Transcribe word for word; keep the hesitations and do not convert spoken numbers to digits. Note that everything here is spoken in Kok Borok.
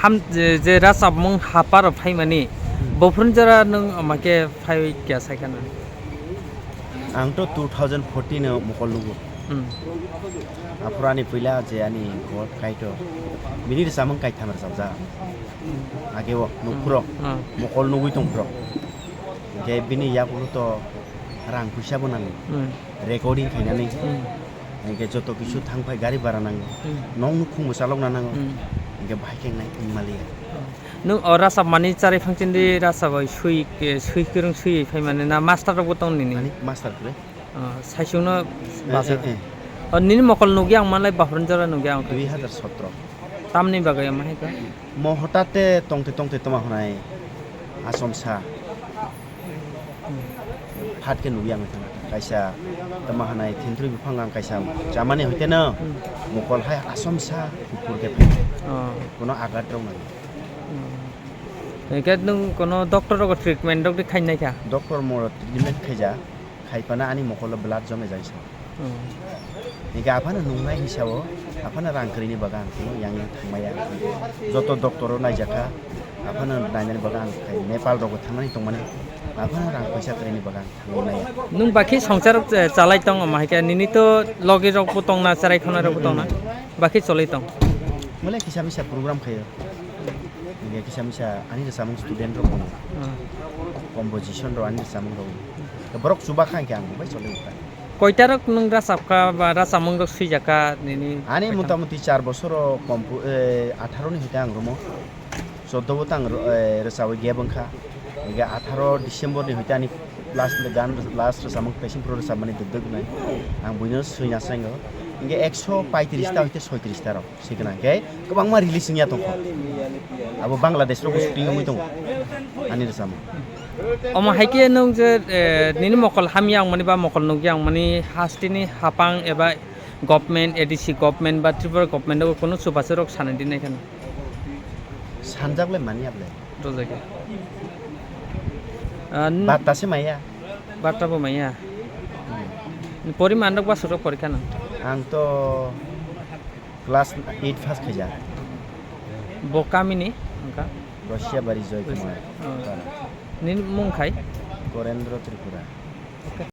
Ham je, je rachapmung haparo phaimani, hmm, bophuruni jora nwng omo khe phai kya sai khana? Ang to two thousand fourteen o mokol nugo. Hmm. Aphuru ani puila je ani God Kaitor, bini rwchapmung kaitham rwchapjak. Hmm. Age o nukhurok, hmm, mokol nugwi tongphuru. Hwnkhe bini yakulo to rang puisa bo nango. Hmm. Recording khainani. Hmm. Hwnkhe joto kisu thang phai gari bhara nango. Hmm. Nokno khungbo chalokna nango. Hmm. Hwnkhe bahai khe wngnai wngmaliya. Nwng o rachapmani charai phangchindi rachabai swi, swi kwrwng swiwi phaimani na master rokbo tong nini? Ani master kwrwi. Ah, saichungno eh, basa. Eh, eh. O nini mokol nugya ang manlai bahurni jora nugya ang. Dui hazar sotro. Tamni bagwi ama hai kha? Mo hotate tongte tongte toma hwnai achomsa. Phat khe nugwi ang thangkha. Kaisa tama hanai thintrwi buphang ang kaisa chamani hoite no, hmm, mokol hai asomsa kuphur khe phai. Oh. Kono agat rok nang. Hmm. Hwnkhe nwng kono doctor rogo treatment rok de khainai kha? Doctor mo treatment khaija, khai phano ani mokolo blood jome jai sa. Hmm. Hingke aphano nungnai hisabo, aphano rang kwrwini bagwi ang thango, yang yang thangmaya. Joto doctor o naijakha, aphano nainani bagwi ang khai Nepal rogo thangmani tongmani, aphano rang puisa kwrwini bagwi ang thangwi maya. Nwng bakhi songchar, eh, chalai tong, omo hai khe nini to logi rok bo tongna, charai khonai rok bo tongna, bakhi cholai tong. Mole kisa misa program khayo. Hingke kisa misa ani rwchapmung student rok tongo. Hmm. Composition rok ani rwchapmung rok. Borok chuba kha hingke ang bo bai cholai kha. Koitarok nwng rachapkha ba rachapmung rok swijakha nini? Ani koitam? Motamuti char bosoro kompu-, eh, atharo ni hoite ang romo. Choddo bo tang ro-, eh, rwchawi gap wngkha. Hingke atharo December ni hoite ani last gan, last rwchapmung Kaising Pro rwchapmani dwk dwk wngnai. Ang buino swina swngo. Hingke ekso paitris ta hoite soitris ta rok. Sikna khe kwbangma release wngya tongkha. Abo Bangladesh rogo shooting wngwi tongo ani rwchapmung. Omo hai khe nwng je, eh, nini mokol hamya wngmani ba mokol nukya wngmani hasteni hapang eba government, A D C government ba Tripura government o kunu chubachu rok sanai di nai kheno? Sanjak le manya ble. Rojak ya. Ah, n- Batta se maya. Batta bo maya. Hmm. Poriman rok ba surok porikha no? Ang to Class eight pass khaijak. Bo kamini wngkha? Rosiabari Joy Kumar. Oh. Nini mung khai? Gorendra Tripura. Okay.